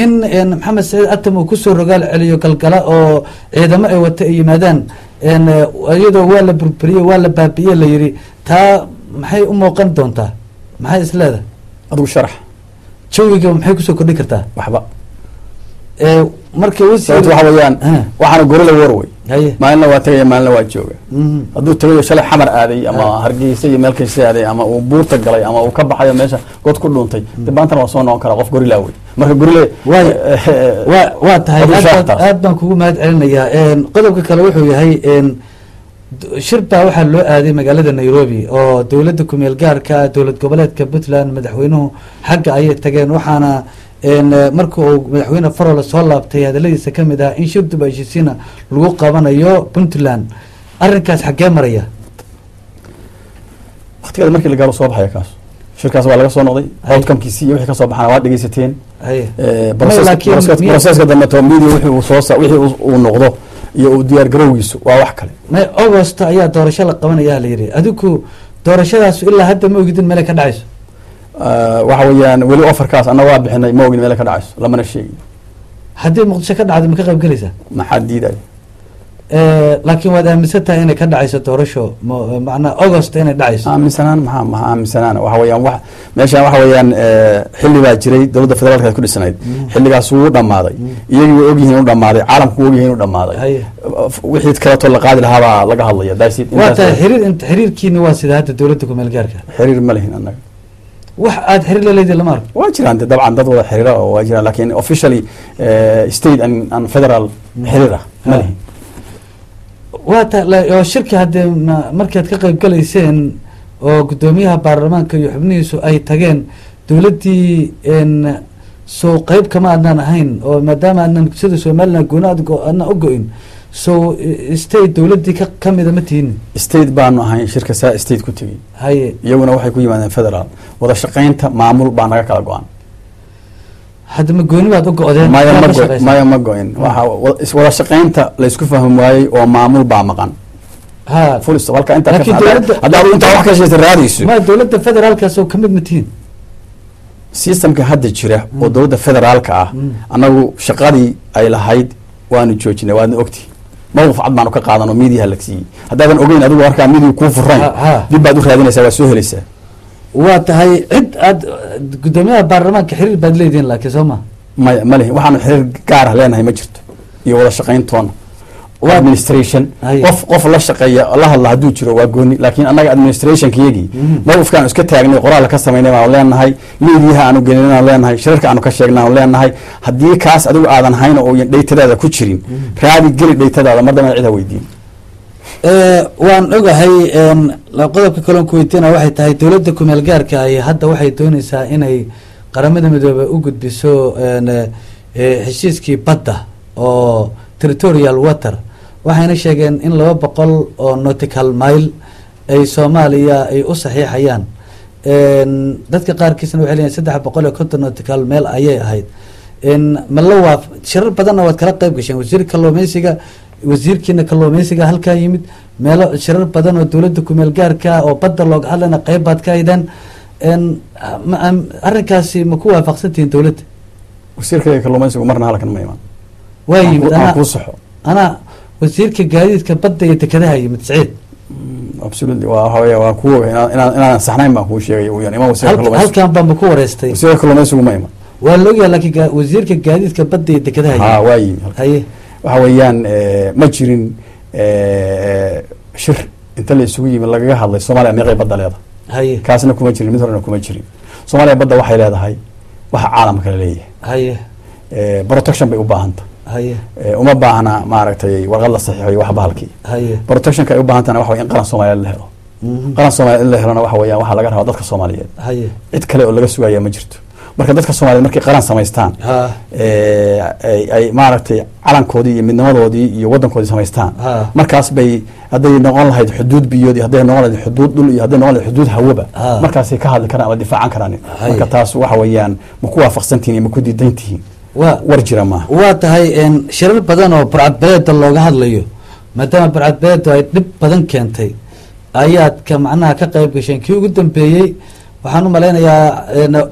In Maxamed Saciid Atam uu kusoo rogaal celiyo Galgala oo ciidamo ay wata ay yimaadaan, iyadoo waa la burburiyey, waa la baabi'iye la yidhi, taa maxay u muuqan doontaa? Maxay is leedahay? Adigu sharax. Jawiga maxay kusoo kordhin kartaa? Waxba. Marka wasiir Sababta waxa weeyaan waxaana gorilla war wey. Maalinna waa tagaya, maalinna waa jooga. Hadduu tagayo shalay Xamar aaday ama Hargeysa iyo meel kasta aaday ama uu buurta galay ama uu ka baxayo meesha god ku dhuuntay, de maantana waa soo noqon karaa. Qof gorilla wey marka gorilla. Waa tahay. Adigu aad sharax baan taas. Aad baan kugu mahad celinayaa. Qodobka kale wuxuu yahay shir baa waxaa loo aaday magaalada Nairobi oo dowladda kumeel gaarka dowlad goboleedka Puntland madaxweynuhu xagga ayay tageen, waxaana marka uu madaxweyne Farole soo laabtay hadaladiisa ka mid ah in shir dib heshiisiina lagu qabanayo Puntland. Arrinkaas xaggee maraya? Waqtigeeda markii la gaaro soo baxaya kaas. Shirkaas waa laga soo noqday. Outcomekiisi iyo wixii kasoo baxana waa dhegeysateen. Haye. Process- laakiin Processka dambe to media wixii uu soo wixii uu noqdo iyo uu diyaar garowgiisu waa wax kale. May, August ayaa doorasho la qabanayaa la yidhi. Adiku doorashadaas ilaa hadda ma ogidin meelay ka dhacayso? Waxa weeyaan weli offerkaas annaga waa bixinay, ma ogin meel ka dhacayso, lamana sheegin. Haddii Muqdisho ka dhacdo, ma ka qayb gelaysaa? Maxaa diidaya? Laakiin waad aaminsan tahay inay ka dhacayso doorasho, macnaa August inay dhacayso? Aaminsanaan maxaa aaminsanaan? Waxa weeyaan wax meeshaan waxa weeyaan xilli baa jiray dowladda federaalka ay ku dhisanayd. Xilligaas wuu dhammaaday. Iyagii way ogyihiin inuu dhammaaday, caalamku wuu ogyihiin inuu dhammaaday. Wixii kaleeto la qaadi lahaa baa laga hadlaya. That's it. Waa Intaas tahay. Xiriir xiriirkiina waa sida hadda dowladda kumeel gaarka? Xiriir ma lihin annaga. Wax aad xiriir la leedihin lama arko. Waa jiraan de dabcan dad wada xiriira oo waa jiraan, laakiin officially state and federal xiriir ah ma lihin. Waa ta oo shirki haddee markaad ka qayb galayseen oo guddoomiyaha baarlamaanka iyo xubnihiisu ay tageen, dowladdii soo qeyb kama adnaan ahayn, oo maadaama adnan sida Somaliland gooni aad adnaan u go-in, so state dowladdii ka kamida ma tihin? State baanu ahayn shirka saa state ku tegey. Iyaguna waxay ku yimaadeen federal. Wada shaqaynta maamul baa naga kala go-an. Hadda ma gooni baad u go-deen? Maya. Yaad Ma la go shaqaysaan? Maya, ma go-in. Waxa wada shaqaynta la isku fahmi waayey oo maamul baa maqan. Full stop. Halka intaa ka Laakiin dowladda- hadda adigu intaa wax ka sheegtay raadayso. Ma dowladda federaalkaas oo kamid ma tihin? Systemka hadda jira oo dowladda federaalka ah, annagu shaqadii ay lahayd waanu joojinay, waadna ogtihi. Mawqif cad baanu ka qaadan oo miidiyaha la siiyey. Haddaadan ogeyn adigu markaa miidiya kuu furayn, Ha. dib baad u raadinaysaa, waad soo helaysaa. Waa tahay. Cid aad guddoomiyaha baarlamaanka xiriir baad leedihin laakiin, soo ma? Maya, ma lihin. Waxaanu xiriir gaar ah leenahay ma jirto iyo wada shaqayntoona. Administration qof la shaqeeya, la hadla hadduu jiro waa gooni, laakiin annaga administrationkayagii mawqifkaan iska taagnay, qoraal ka samaynay baanu leenahay, miidiyaha aanu gelin aanu leenahay, shirarka aanu ka sheegnay aanu leenahay. Haddii kaas adigu aadan hayn oo datadaada ku jirin, raadi, geli datadaada, mar dambena cid ha weydiin. Waan ogahay. Qodobka kaloon ku weydiina waxay tahay, dowladda kumeel gaarka ay hadda waxay dooneysaa inay Qaramada Midoobey u gudbiso heshiiskii badda oo territorial water, waxayna sheegeen in 200 oo nautical mile ay Soomaaliya ay u saxiixayaan. Dadka qaarkiisna waxay leeyihin 350 nautical mile ayay ahayd. Ma la waaf shirar badanna waad kala qayb gasheen, wasiir kalluumeysiga, wasiirkiina kalluumeysiga halkaa yimid, meelo shirar badan oo dowladda kumeel gaarka oo badda looga hadlayna qayb baad ka haydeen. Arrinkaasi ma ku waafaqsantihiin dowladda? Wasiirkayga kalluumeysigu marna halkan ma iman. Waa yimid. Aan anaa kuu saxo. Anaa wasiirka gaadiidka badda iyo dekedaha yimid, Saciid. Absolutely, waa waxa weeye waa kuu ogahay inaanan saxnayn baan kuu sheegay. Uu iman wasiirka kalluumeysigu. Halkan baan ku wareystay. Wasiirka kalluumeysigu ma iman. Waa la ogyahay, laakiin wasiirka gaadiidka badda iyo dekedaha Ha, yimid. waa yimi halkan. Waxa weeyaan ma jirin shir inta la isugu yimi lagaga hadlay Soomaaliya meeqay badda leedahay. Kaasna kuma jirin, mid horena kuma jirin. Soomaaliya badda waxay leedahay waxa caalamka la leeyahay. Protection bay u baahanta. Uma baahna maaragtay warqad la saxiixo iyo wax bahalkii. Protectionka ay u baahan tahana waxa weeye in qaran Soomaaliyeed la helo. Qaran Soomaaliyeed in la helona waxa weeyaan waxaa laga rabaa dadka Soomaaliyeed. Cid kale oo laga sugaya ma jirto. Marka dadka Soomaaliyeed markay qaran samaystaan, ay maaragtay calankoodii iyo midnimadoodii iyo waddankoodii samaystaan, markaas bay hadday noqon lahayd xuduud biyood iyo hadday noqon lahayd xuduud dhul iyo hadday noqon lahayd xuduud hawaba, markaasay ka hadli karaan ama difaacan karaan. Marka taas waxa weeyaan ma ku waafaqsantihiin iyo ma ku diidan tihiin, war jira maaha. Waa tahay. Shirar badan oo burcadbadeeda looga hadlayo, maadaama burcadbadeedu ay dhib badan keentay, ayaad ka macnaha ka qayb gasheen. Kii ugu dambeeyey waxaan u malaynayaa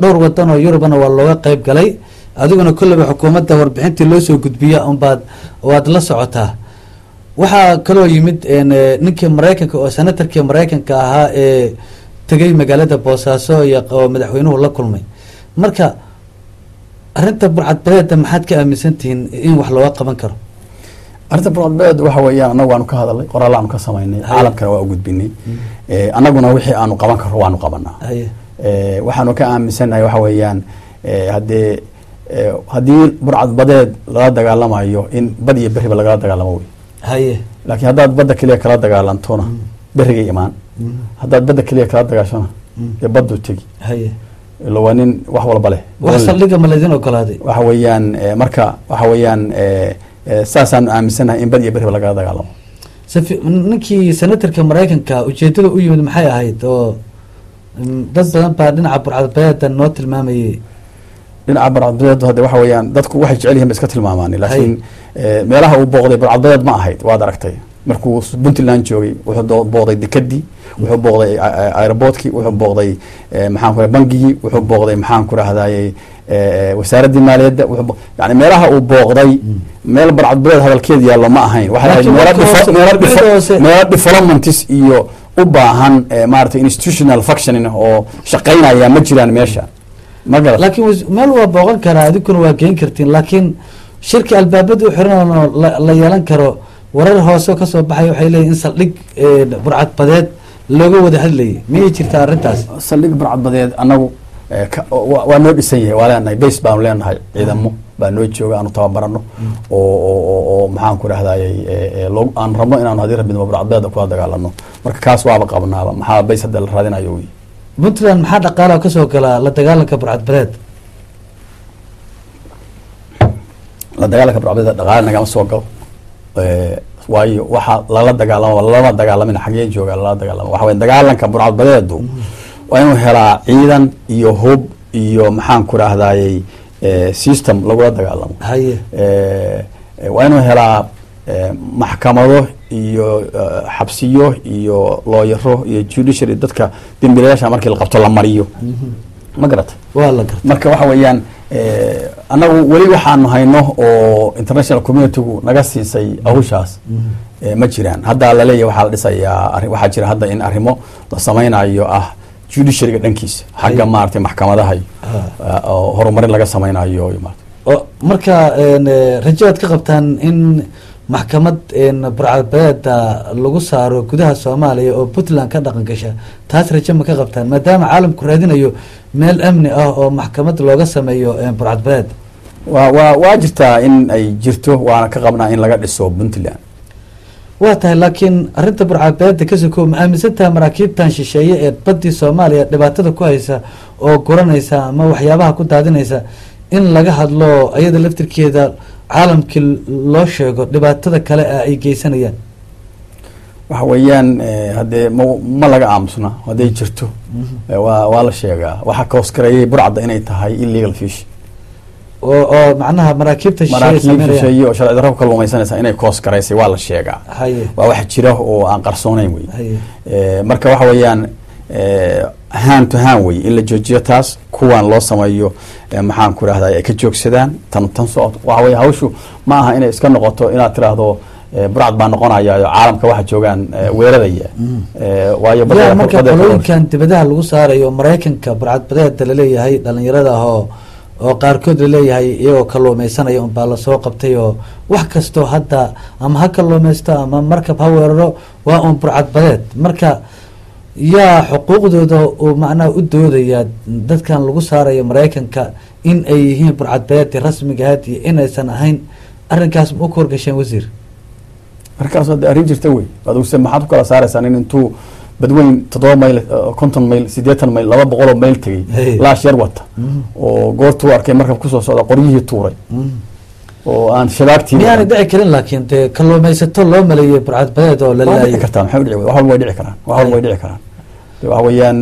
dhowr wadan oo Yurubana waa looga qayb galay. Adiguna kolleyba xukuumadda warbixintii loo soo gudbiya unbaad waad la socotaa. Waxaa kaloo yimid ninkii Maraykanka oo senatarkii Maraykanka ahaa ee tegay magaalada Boosaaso iyo oo madaxweynuhu la kulmay. Marka arrinta burcadbadeeda maxaad ka aaminsan tihiin in wax looga qaban karo? Arrinta burcadbadeed waxa weeyaan annagu waanu ka hadalnay, qoraal aanu ka samaynay, caalamkana waa u gudbinay. Annaguna wixii aanu qaban karro waanu qabanaa. Waxaanu ka aaminsannahay waxa weeyaan haddee haddii burcadbadeed lala dagaalamayo, in bad iyo berriba lagala dagaalamo wey. Laakiin haddaad badda keliya kala dagaalantona, berrigay imaan. Haddaad badda keliya kala dagaashona, dee badduu tegi. Ila waa nin wax walba leh. Wax saldhiga ma laydin ogolaaday? Waxa weeyaan marka waxa weeyaan saasaanu aaminsannahay in bad iyo berriba lagala dagaalamo. Ninkii senatarka Maraykanka ujeedada u yimid maxay ahayd oo Dad badan baa dhinaca burcadbadeeda noo tilmaamayay. Dhinaca burcadbadeed hadde waxa weeyaan dadku waxay jecel yihiin ba iska tilmaamaan, laakiin meelaha uu booqday burcadbadeed ma ahayd. Waad aragtay markuu Puntland joogay, wuxuu booqday dekadii, wuxuu booqday airportkii, wuxuu booqday maxaan ku bangigii, wuxuu booqday maxaan ku rahdayey wasaaraddii maaliyadda. Wuxuu yani meelaha uu booqday meel burcadbadeed hadalkeed yaallo ma ahayn. Waxay ahayd meelo developments iyo u baahan maaragtay institutional functioning oo shaqaynaya ma jiraan meesha, ma garat? Laakiin meel waa booqan karaa, adinkuna waa geen kartiin, laakiin shirka albaabada u xiran oo la yeelan karo, warar hoose kasoo baxay waxay leeyihin in saldhig burcadbadeed looga wada hadlayay. Miyay jirtaa arrintaas? Saldhig burcadbadeed annagu waa noo dhisan yahay, waa leenahay base baanu leenahay, ciidamo baa noo jooga aanu tababarano oo maxaan ku rahdayey aan rabno inaanu haddii rabidmo burcadbadeeda kula dagaalano. Marka kaas waaba qabnaaba, maxaa base hadda la raadinayo wey. Puntland maxaa dhaqaalaha kasoo galaa la dagaalanka burcadbadeed? La dagaalanka burcadbadeed dhaqaale nagama soo galo, waayo waxa lala dagaalamo lama dagaalamin. Xagee jooga lala dagaalamo? Waxa wey dagaalanka burcadbadeedu waa inuu helaa ciidan iyo hub iyo maxaan ku rahdayey system lagula dagaalamo. Waa inuu helaa maxkamado iyo xabsiyo iyo looyaro iyo judiciary, dadka dembiilayaasha markii la qabto la mariyo, ma garata? Waa la garta. Marka waxa weeyaan annagu weli waxaanu hayno oo international communitygu naga siisay hawshaas ma jiraan. Hadda laleeyahay waxaa la dhisayaa, waxaa jira hadda in arrimo la sameynayo ah judiciaryga dhankiisa, xagga maaragtay maxkamadaha oo horumarin laga sameynayo maarata. Marka rajo aad ka qabtaan in maxkamad burcadbadeeda lagu saaro gudaha Soomaaliya oo Puntland ka dhaqan gasha, taas rajo ma ka qabtaan, maadaama caalamku raadinayo meel amni ah oo maxkamad looga sameeyo burcadbadeed? Waa jirtaa in ay jirto, waana ka qabnaa in laga dhiso Puntland. Waa tahay, laakiin arrinta burcadbadeeda ka sokow, ma aaminsan tahay maraakiibtan shisheeye ee baddii Soomaaliya dhibaatada ku haysa oo guranaysa ama waxyaabaha ku daadinaysa in laga hadlo ayada laftirkeeda, caalamkii loo sheego dhibaatada kale ay geysanayaan? Waxa weeyaan haddee ma laga aamusna. Hadday jirto waa la sheegaa. Waxaa koosgareeyay burcadda inay tahay illegal fish oo macnaha maraakiibta shisheeye maraakiib sameynayaan. Shisheeye oo sharci darro ku kalluumaysanaysa inay koosgaraysay waa la sheegaa. Waa wax jira oo aan qarsoonayn wey. Marka waxa weeyaan hand to hand wey in la joojiyo taas, kuwan loo sameeyo maxaan ku rahday ay ka joogsadaan tan socod. Waxa weye hawshu ma aha inay iska noqoto inaad tiraahdo burcad baa noqonaya oo caalamka waxa joogaan weeraraya. Waayo yaa marka qolooyinkan dibadaha lagu saarayo, Maraykanka burcadbadeeda laleeyahay, dhalinyarada ah oo qaarkood laleeyahay iyagoo kalluumeysanaya unbaa lasoo qabtay, oo wax kastoo hadda ama ha kalluumeysto ama markab ha weeraro waa un burcadbadeed, marka yaa xuquuqdooda uu macnaha u doodaya dadkan lagu saarayo Maraykanka in ay yihiin burcadbadeedii rasmiga ahayd iyo inaysan ahayn? Arrinkaas ma u korgasheen, wasiir? Markaas hadda arrin jirta wey. Adugse maxaad ku kala saaraysaa nin intuu badweyn 7 mayl, 50 mayl, 80 mayl, 200 mayl tegey, laash yar wata oo goortuu arkay markab kusoo socda qoryihii tuuray oo aan shabaagtii Miyaanay dhici karin laakiin dee kalluumaysato loo maleeyay burcadbadeed oo la Waa dhici laayay? kartaa. Maxay u dhici? Wax walba way dhici karaan, wax walba way dhici karaan. De waxa weeyaan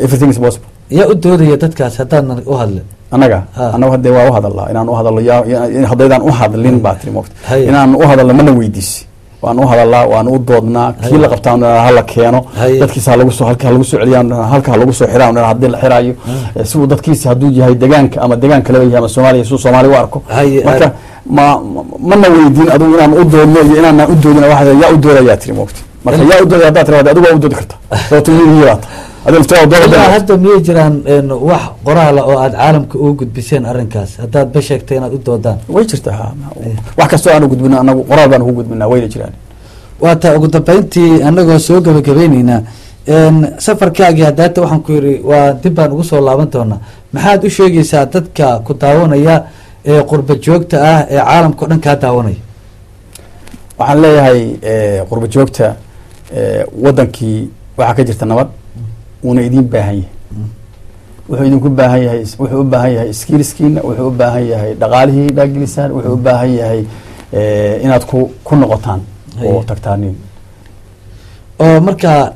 everything is possible. Yaa u doodaya dadkaas haddaanan u hadlin? Annaga annagu haddee waa u hadalnaa. Inaan u hadallo haddaydaan u hadlin baa tiri mogta. Inaan u hadalno mana weydiisi. Waan u hadalnaa, waan u doodnaa. Kii la qabtaan hala keeno, dadkiisa halagu soo halka halagu soo celiyaan, halka halagu soo xiraan haddii la xiraayo, si uu dadkiisa hadduu yahay degaanka ama degaan kaleba yahay ama Soomaaliya siduu Soomaali u arko. Marka mana weydiin adigu inaan u doodno iyo inaanaan u doodin. Waxa yaa u doodayaa tiri mogta. Marka yaa u doodaya haddaad tiraahdo, adigu waa u doodi kartaa, sababto wiilihii baa tahay adiga laftaada dooda. Ilaa hadda miyay jiraan wax qoraala oo aada caalamka ugu gudbiseen arrinkaas, haddaad ba sheegtay inaad u doodaan? Way jirtaa ha. Wax kastoo aanu gudbino anagu qoraal baanu ku gudbinaa, wayna jiraan. Waa taa. Ugu dambeyntii, anagoo soo gabagabayneynaa safarkaagii haddaata, waxaan ku yidhi waa dib baan ugu soo laaban doonaa, maxaad u sheegaysaa dadka ku daawanaya ee qurba joogta ah ee caalamka o dhan kaa daawanaya? Waxaan leeyahay qurba joogta, wadankii waxaa ka jirta nabad, wuuna idin baahan yahay. Wuxuu idinku baahan yahay, wuxuu u baahan yahay skillskiina, wuxuu u baahan yahay dhaqaalihii dhaagelisaan, wuxuu u baahan yahay inaad ku noqotaan oo tagtaanin. Oo marka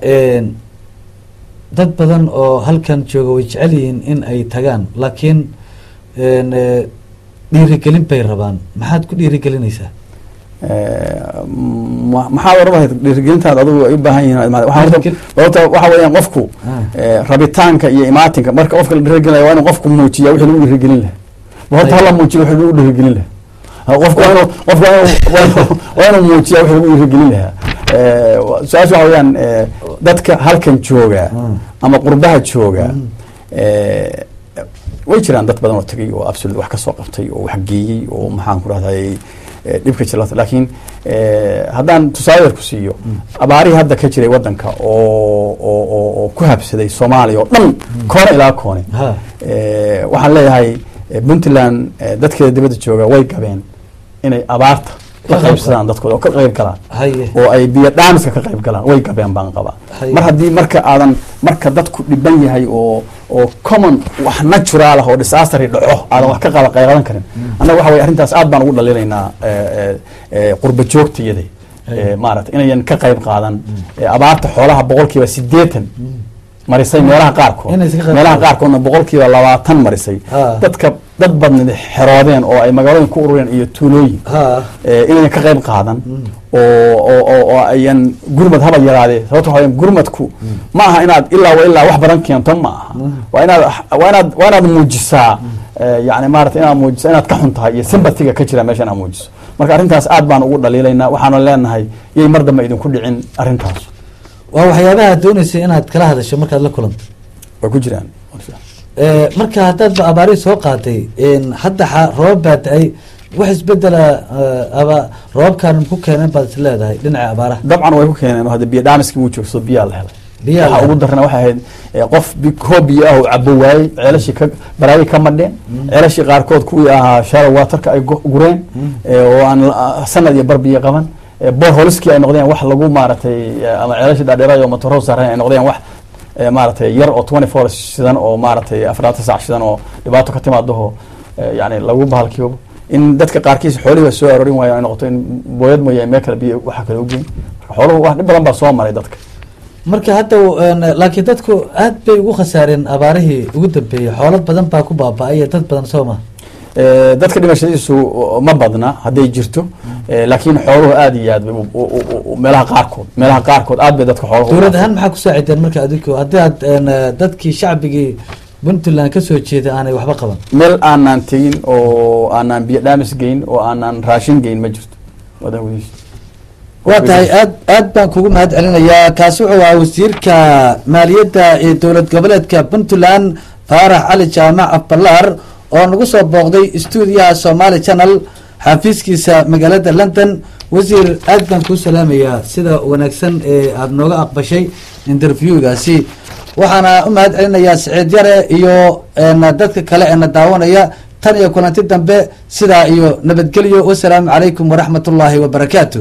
Dad badan oo halkan jooga way jecel yihiin in ay tagaan, laakiin dhiirigelin bay rabaan. Maxaad ku dhiirigelinaysaa? Maxaad oran lahayd dhiirigelintaad adigu ay u baahan yihiin? Horta waxa weeyaan qofku rabitaanka iyo imaatinka, marka qofka la dhiirigelinaya waa inuu qofku muujiya wixii lagu dhiirigelin lahaa. Horta hala muujiyo wixii lagu dhiirigelin lahaa. Qofku waa inuu muujiya wixii lagu dhiirigelin lahaa. Su-aasha waxa weeyaan, dadka halkan jooga ama qurbaha jooga, way jiraan dad badan oo tagay oo absolute wax ka soo qabtay oo wax geeyey oo maxaan ku rahday dhibka jira. Laakiin haddaan tusaale yar ku siiyo, abaarihii hadda ka jiray wadanka oo ku habsaday Soomaaliya oo dhan, koone ilaa koone, waxaan leeyahay Puntland dadkeeda dibadda jooga way gabeen inay abaarta la qaybsadaan dadkooda oo ka qayb galaan oo ay biyo dhaamiska ka qayb galaan. Way gabeen baan qabaa. Mar haddii marka aadan, marka dadku dhiban yahay oo common wax natural ah oo disaster dhaco, aadan wax ka qada qayqadan karin. Annaga waxa weye arrintaas aad baan ugu dhalilaynaa qurba joogtayada, maarata, inayan ka qayb qaadan abaarta xoolaha 80% marisay meelaha qaarkood, meelaha qaarkoodna 20% marisay, dadka dad badnid xeroodeen oo ay magaalooyin ku urureen iyo tuulooyin, inayan ka qayb qaadan oo ayan gurmad haba yaraadee. Sababto waxa weyan gurmadku ma aha inaad ilaa wa ilaa wax badan keento, ma aha. Waa inaad muujisaa, yani maarata, inaad muujisaa inaad ka xun tahay iyo sympathyga ka jira meesha inaad muujiso. Marka arrintaas aad baan ugu dhaliilaynaa, waxaanu leenahay yay mar dambe idinku dhicin arrintaas. Waa waxyaabaha doonaysa inaad kala hadasho markaad la kulanto? Way ku jiraan. Marka haddaadba abaarihii soo qaaday, hadda roobab baa da-ay, wax isbedela aba roobabkan ku keeneen baad is leedahay dhinaca abaaraha? Dabcan way ku keeneen. Hadda biyo dhaamiskii wuu joogsado, biyaa la helay. Waxa ugu darana waxay ahayd qof koob biyo ah oo cabo waayey, ceelashii ka baraayay ka madheen, ceelashii qaarkood kuwii ahaa shallow waterka ay gureen oo aan sanad iyo bar biyo qaban, boreholiskii ay noqdeen wax lagu maaragtay, ama ceelashii dhaadheeraay oo matoro saareen ay noqdeen wax maaragtay yar oo 24 shidan oo maaragtay 24 saac shidan oo dhibaato ka timaadaho, yani lagu bahalkiyoobo in dadka qaarkiis xoolihii soo aroorin waayo, ay noqoto in booyad mooye meel kale biyo waxa kale ugeyn. Marka xooluhu wax dhib badan baa soo maray dadka. Marka hadda laakiin dadku aad bay ugu khasaareen abaarihii ugu dambeeyey, xoolo badan baa ku baaba-ay, dad badan, soo ma? Dadka dhimashadiisu ma badna hadday jirto, laakiin xooluhu aad iyo aad bay meelaha qaarkood aad bay dadka xooluhu. Dowlad ahaan maxaa ku saacideen marka adinku, haddii aad dadkii shacbigii Puntland kasoo jeeda aanay waxba qaban? Meel aanaan tegin oo aanaan biyo dhaamis geyn oo aanaan raashin geyn ma jirto wadanka gudihiisa. Waa tahay, aad aad baan kugu mahad celinayaa. Kaasi wuxuu ahaa wasiirka maaliyadda ee dowlad goboleedka Puntland, Faarax Cali Jaamac Afbalaar, oo nagu soo booqday stuudiyaha Somali Channel xafiiskiisa magaalada London. Wasiir, aad baan kuu salaamayaa sida wanaagsan ee aada nooga aqbashay interviewgaasi. Waxaana u mahad celinayaa Siciid Yare iyo dadka kale ee na daawanaya. Tan iyo kulanti dambe, sidaa iyo nabadgelyo. Wasalaamu calaykum waraxmat ullaahi wabarakaatu.